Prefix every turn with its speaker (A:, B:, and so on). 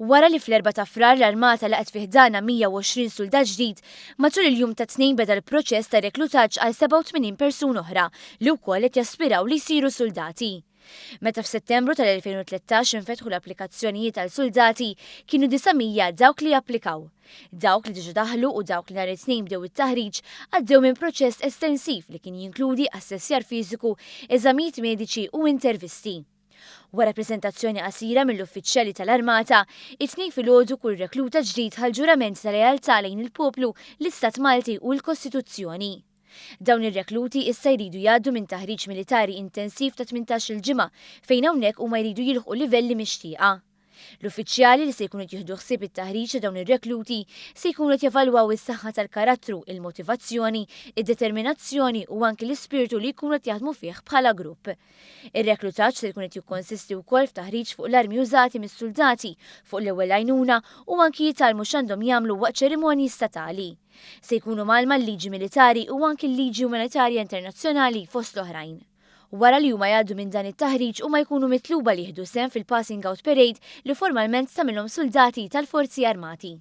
A: Wara li fl-4 ta' Frar l-Armata laqgħet fi ħdanha 120 suldat ġdid, matul il-jum tat-Tnejn beda l-proċess ta' reklutaġġ għal 87 persuna oħra li wkoll qed jaspiraw li jsiru suldati. Meta f'Settembru tal-2013 infetħu l-applikazzjonijiet għal suldati, kienu 900 dawk li applikaw. Dawk li diġà daħlu u dawk li nhar it-Tnejn bdew it-taħriġ għaddew minn proċess estensiv li kien jinkludi assessjar fiżiku, eżamijiet mediċi u intervisti. Wara preżentazzjoni qasira mill-uffiċjali tal-Armata, it-Tnejn filgħodu kull rekluta ġdid ħa l-ġurament ta' lealtà lejn il-poplu, l-Istat Malti u l-Kostituzzjoni. Dawn ir-rekluti issa jridu jgħaddu minn taħriġ militari intensiv ta' 18-il ġimgħa fejn hawnhekk huma jridu jilħqu livelli mixtieqa. L-uffiċjali li se jkunu qed jieħdu ħsieb it-taħriġ ta' dawn ir-rekluti se jkunu qed jevalwaw is-saħħa tal-karattru, il-motivazzjoni, id-determinazzjoni u anki l-ispirtu li jkunu qed jaħdmu fih bħala grupp. Ir-reklutaġġ se jkun qed jikkonsisti wkoll f'taħriġ fuq l-armi użati mis-suldati, fuq l-ewwel għajnuna u anki jitgħallmu x'għandhom jagħmlu waqt ċerimonji statali. Se jkunu mgħallma l-liġi militari u anki l-liġi umanitarja internazzjonali fost l-oħrajn. Wara li huma jgħaddu minn dan it-taħriġ huma jkunu mitluba li jieħdu sehem fil-Passing Out Parade li formalment tagħmilhom suldati tal-Forzi Armati.